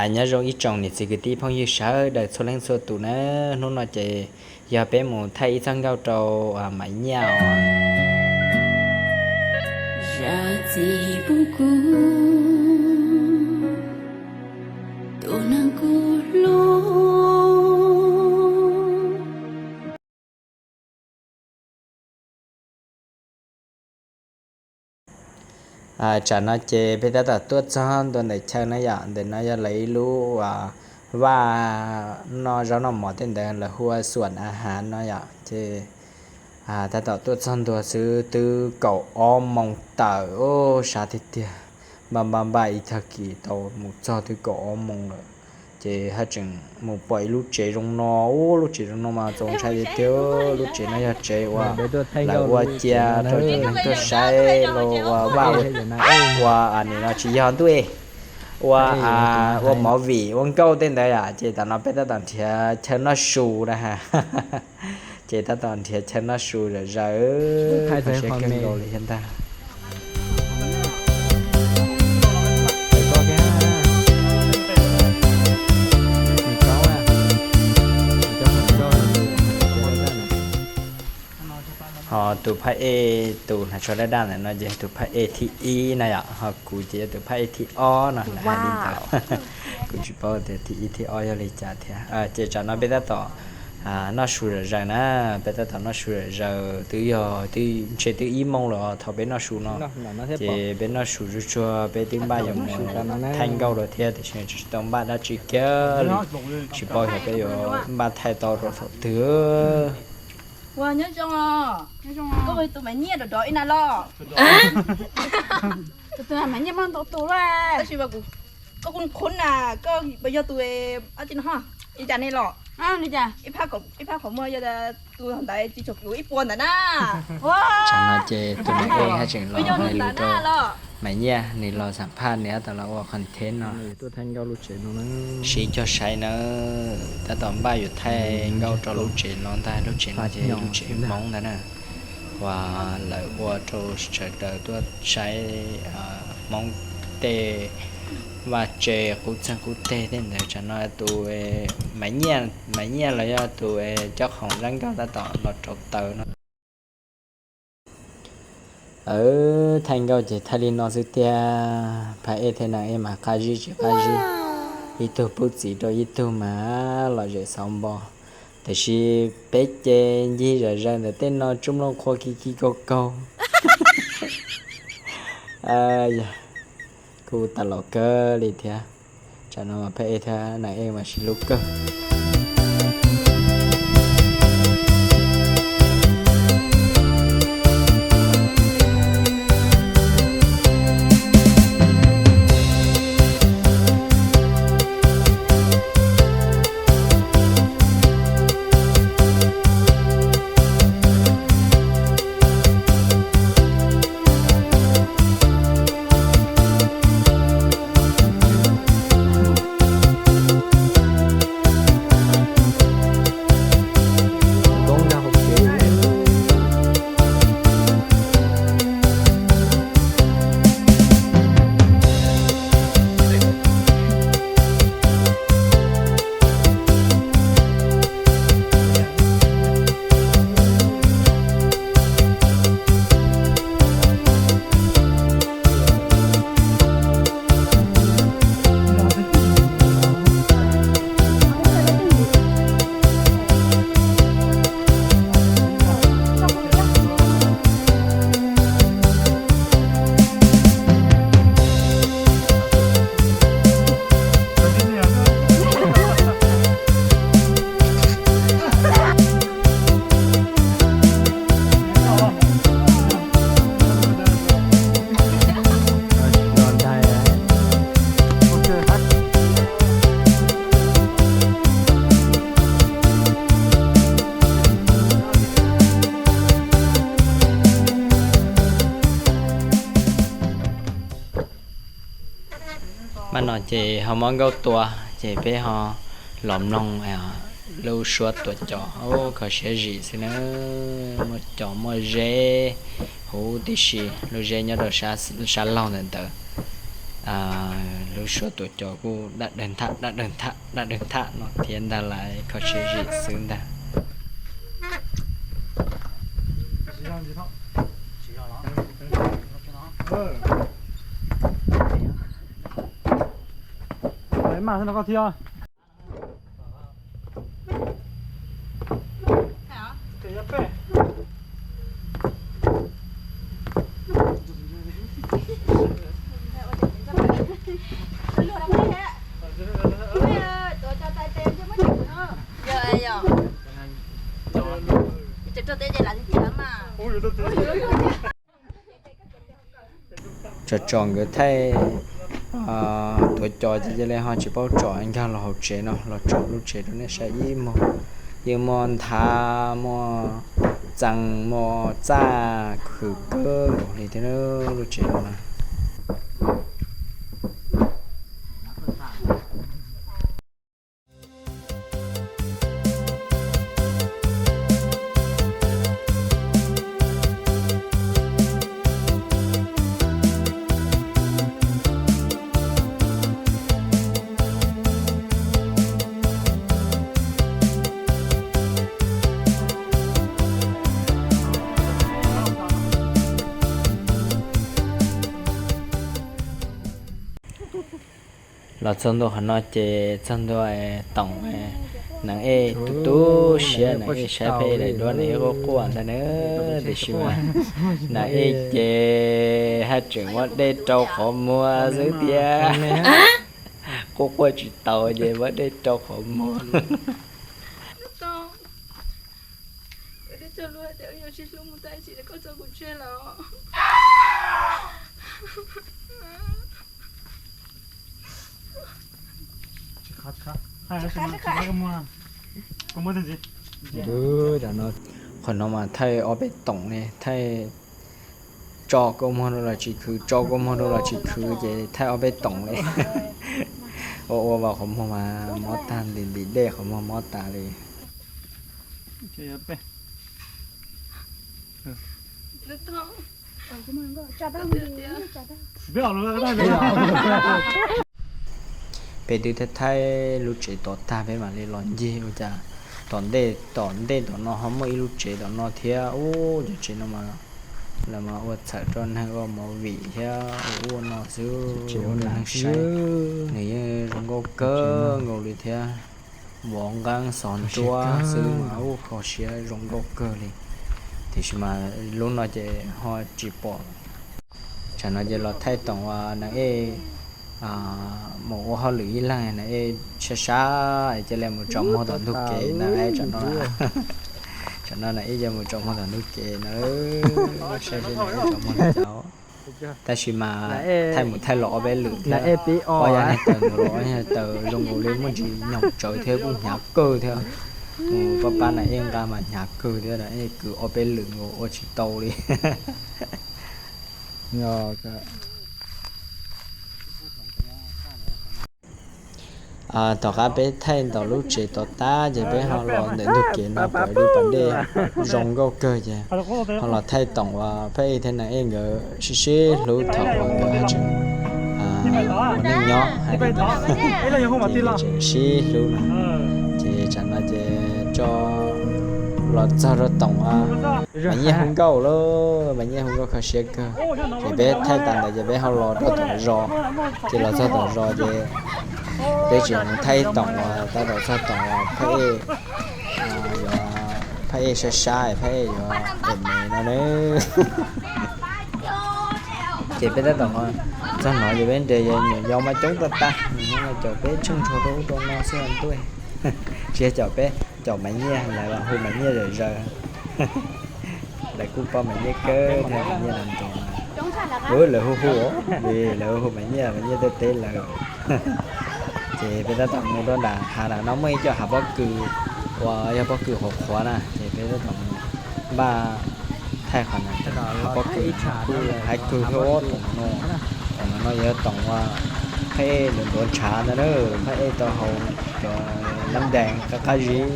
Nyob zoo ib tsoom niam txiv kwv tij phooj ywg sawv daws txhua leej txhua tus na, hnub no ces yog peb mus thaij ib txoj nkauj rau Maiv Nyiaj os. Zam txim pub kuv, tus neeg kuv hlub. Tsam no ces peb tab tom tuaj txog ntua ntawm chaw no yom, ntawm no yog lawv ib lub vaj noj zaub noj mov tej ntawd, lawv hu ua xuam a hav no yom. Ces tab tom tuaj txog ntua xwb twb kaum ob moos tawm, sab tiag tiag. Npaj npaj npaj ib tag kis tau mus txog twb kaum ob moos lawm. Ces haj tseem mus pom ib lub tsev zoo no, ub, lub tsev zoo no mas txaus ntshai tiag tiag. Lub tsev no yog tsev uas lawv ua cia rau cov neeg tuaj saib los ua vaj ua, ua nim no tsis yog ntuj, ua, ua movie ua nkauj tej ntawd yom. Ces tam no peb tab tom nrhiav chaw noj su na ha. Ces tab tom nrhiav chaw noj su zom zaws, kho siab kawg nkaus li thiab ntag. Ho tus phaj ej, tus hnav tsho daj daj ntawm no ces tus phaj ej thib ib na yom, ho kuv ces yog tus phaj ej thib ob no na. Kuv tsis paub tias thib ib thib ob yog li cas thiab. Ces tsam no peb tab tom noj su zom zaws na, peb tab tom noj su zom zaws, twb yog, ntshe twb ib moos lawm thaum peb noj su no. Ces peb noj su tsuag tsuag peb twb npaj yuav mus thaij nkauj lawm thiab, tiam sis tsis tau npaj dab tsi kiag li, tsis paub yog peb yuav npaj thaij tau rau thaum twg. Ua nyob zoo, koj tus Maiv Nyiaj rov rov ib na los? Tus Maiv Nyiaj muaj ntau tus lawm. Tab sis koj qhov qhov na, koj puas yog tus, ib cas ne los? Ib phab qhov muag yog tus ntawd tsis tshua pluv ib puas ntawd na. Tsam no ces tus Maiv Nyiaj haj tseem los hais lus rau Maiv Nyiaj, nws los xam phaj, nws tab tom los ua content no. Siv cog sai nawb, tab tom npaj yuav thaij nkauj rau lub tsev no ntag, lub tsev no ces lub tsev Hmoob ntag na. Uas lawv ua rau sawv daws tuaj saib Hmoob tej vaj tse qub txeeg qub teg tej ntawd. Tsam no tus Maiv Nyiaj, Maiv Nyiaj los yog tus cob qhoom zaj nkauj tab tom los rauv taws no. Thaij nkauj ces thaij li no xwb tiag, phab ej thiab nas ej mas qab zib tsis qab zib, ib tug pub txiv rau ib tug mas lom zem xauv npo. Tiam sis peb ces ncig zom zaws ntawm tej no tsuj mloog qhua ki ki kaug kaug. Kuj tas los kawg li thiab. Tsam no mas phab ej thiab nas ej mas sib hlub kawg. Mas no ces ho muab nkauj tua, ces peb ho los mloog lub suab tua cov, kho siab zim xwb na. Muaj cov muaj zeb huv tib si, lub zeb nyob rau sab laug ntawm ntawd. Lub suab tuav cos kuj daj dawg ntham daj dawg ntham daj dawg ntham no thiab ntag lauj, kho siab zim xwb ntag. Tsom tsom nkawd thaij tuav cos ces cia li ho tsis paub tsom, nkag los hauv tsev no los tsom lub tsev rau nej saib ib muag. Yeej muaj nthav, muaj txees, muaj txaj, khwv kawg nkaus li thiab lub tsev no na. Los txog ntua qhov no ces txog ntua Toom, Neev Ej tu tu siab, Neev Ej saib Phaj Ej daim duab, Neev Ej quaj quaj ntag na. Tiam sis mas Neev Ej ces haj tseem muab dej rau qhov muag xwb tiag. Quaj quaj tsis taus ces muab dej rau qhov muag. Qhov no mas thaij ob peb toom ne, thaij tso kua muag rau los tsis khwv, tso kua muag rau los tsis khwv ces thaij ob peb toom li. Ua ua vas qhov muag mas mob tag, ntim ntim dej qhov muag mob tas li. Peb twb thaij thaij lub tsev tom tag peb mam li los ncig ua cas tom ntej, tom ntej tom no ho muaj ib lub tsev tom no thiab. Ub, cov tsev no mas lawv mas ua txhawm rau neeg ua movie thiab ua ub ua no xwb, ua rau neeg saib. Nws yeej zoo nkauj kawg nkaus li thiab. Vov nqeeb xov nruab xwb mas ub kho siab zoo nkauj kawg li. Tiam sis mas lub no ces ho tsis pom. Tsam no ces los thaij toom uas Neev Ej mus ua hauj lwm ib leeg, Neev Ej sab sab es cia li mus tsaus muag tom ntug kev na. Tsam no Neev Ej cia li mus tsaus muag tom ntug kev na, saib seb Neev Ej tsaus muag li cas. Tab sis mas thaij mus thaij los ob peb lwm thiab, ob yam neeg taws mus los ob yam neeg taws zoo nkaus li muaj ntsis nyoos tsawv thiab kuj hnyav kawg thiab. Mus pab pab Neev Ej nqa mas hnyav kawg thiab, Neev Ej kwv ob peb lwm nkaus ua tsis tau li. Tom qab peb thaij ntaus lub tsev tom tag ces peb ho los ntawm ntug kev no pom ib lub pas dej zoo nkauj kawg ces ho los thaij toom uas Phaj Ej thiab Neev Ej nkawd sib sib hlub thaum uas nkawd haj tseem ua neej nyob hais li ntawd. Ces nkawd tseem sib hlub no. Ces tsam no ces tso los txog rau toom uas Mas Nyiaj hu nkauj lauj, Mas Nyiaj hu nkauj kho siab kawg. Ces peb thaij tas ntawd ces peb ho los rau tom zos. Ces los txog tom zos ces peb tseem mus thaij toom uas tab tom txog toom uas Phaj Ej, Phaj Ej sab sab, Phaj Ej yuav em me no na. Ces peb tab tom txog no ces peb nres nyuam yaus mas coob tag tag, nws nyob no caum peb tsheej tshua rau ub rau no xwb ntuj. Tsis yog caum peb, caum Mas Nyiaj, lawv hu Mas Nyiaj zom zaws. Lawv kuj paub Mas Nyiaj kawg thiab, Mas Nyiaj no nrog lawv hu hu, lawv hu hu Mas Nyiaj, Mas Nyiaj tej teb lawm. Ces peb tab tom mus rau nram hav, nram no muaj ib co hav pob kws uas yog pob kws qhuav qhuav na, ces peb tab tom mus npaj thaij qhov no, hav pob kws kuj haib kawg thiab. Tom no, tom no yog tom uas Phaj Ej ntuav ntshav ntag na, Phaj Ej tau haus cov nab ntees qab qab zib.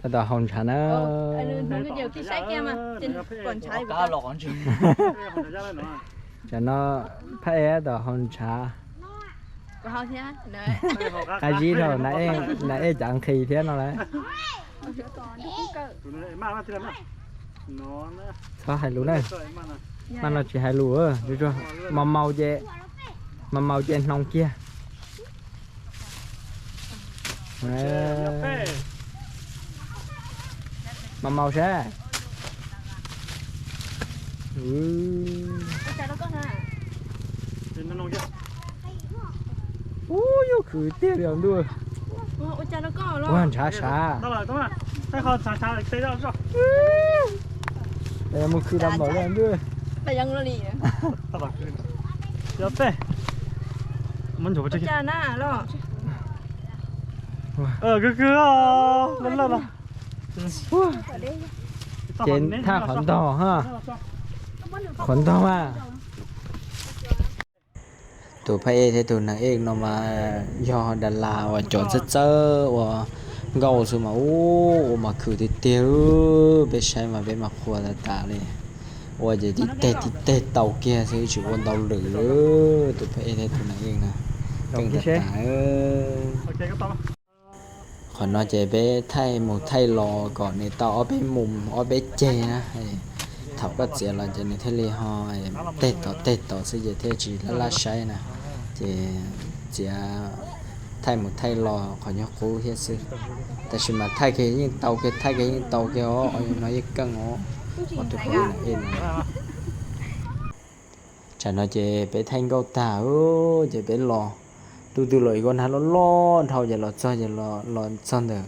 Tab tom haus ntshav na. Tam no phaj ej tab tom haus ntshav. Qab zib dhau, nas ej cav nqhis thiab no lawm. Txhob hais lus na. Maj no tsis hais lus, maus maus ces, maus maus ces hnoos kiag. Maus maus sab. Ub, yuav khwv tiag li os ntuj. Ua ntshav sav. Mus khwv tau npaum li ntuj. Ces thaj qhov ntog ha, qhov ntog mas. Tus phab ej thiab tus nag ej no mas yog Das Las uas cov txawj txawj ua nkauj xwb mas ub, ua mas khwv tiag tiag. Peb saib mas peb mas qhuas tas tas li. Ua ces tib teg tib teg tau kiag xwb, tsis ua ntau lwm li. Tus phab ej thiab tus nag ej na, keej tas tas. Qhov no ces peb thaij mus thaij los kom nws tau ob peb mus ob peb ceg na. Thaum koj txiav los ces nws thiaj li ho teg tod teg tod xwb ces thiaj tsis laj laj saib na. Ces txiav thaij mus thaij los qhov nyuag qub thiab xwb. Tab sis mas thaij kiag yeej tau kiag, thaij kiag yeej tau kiag os, no yeej keej os. Tus phab ej no. Tsam no ces peb thaij nkauj tag ces peb los, ntuj twb los ib koj nag loj loj dhau ces los txog ces los txog ntawm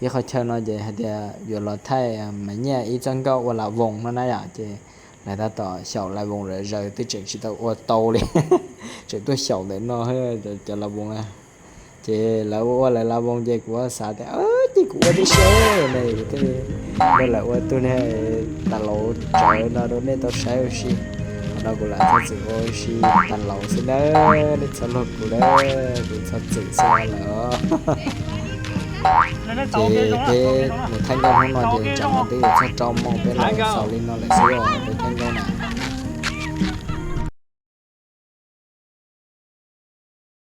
ib qhov chaw no ces hais tias yuav los thaij mas nyiaj ib txoj nkauj ua las voos no na yom, ces lawv tab tom xyaum las voos zom zaws twb tseem tsis tau ua tau li, tseem tuaj xyaum ntawm no cov las voos na. Ces lawv ua ua lawv las voos ces kuv xav tias ces kuv ua tib si ne, kuv thiaj li nrog lawv ua tus ne, tas laus tsawv no rau nej tau saib ua si. Qhov no kuv lam txhob txwm ua si tas laus xwb nawb, nej txhob luag kuv lawm, kuv txhob txwm xwb lawm os. Ces peb mus thaij nkauj hnub no ces tsam no twb yuav txog rau moos peb los xaus li no lawm xwb os peb thaij nkauj na.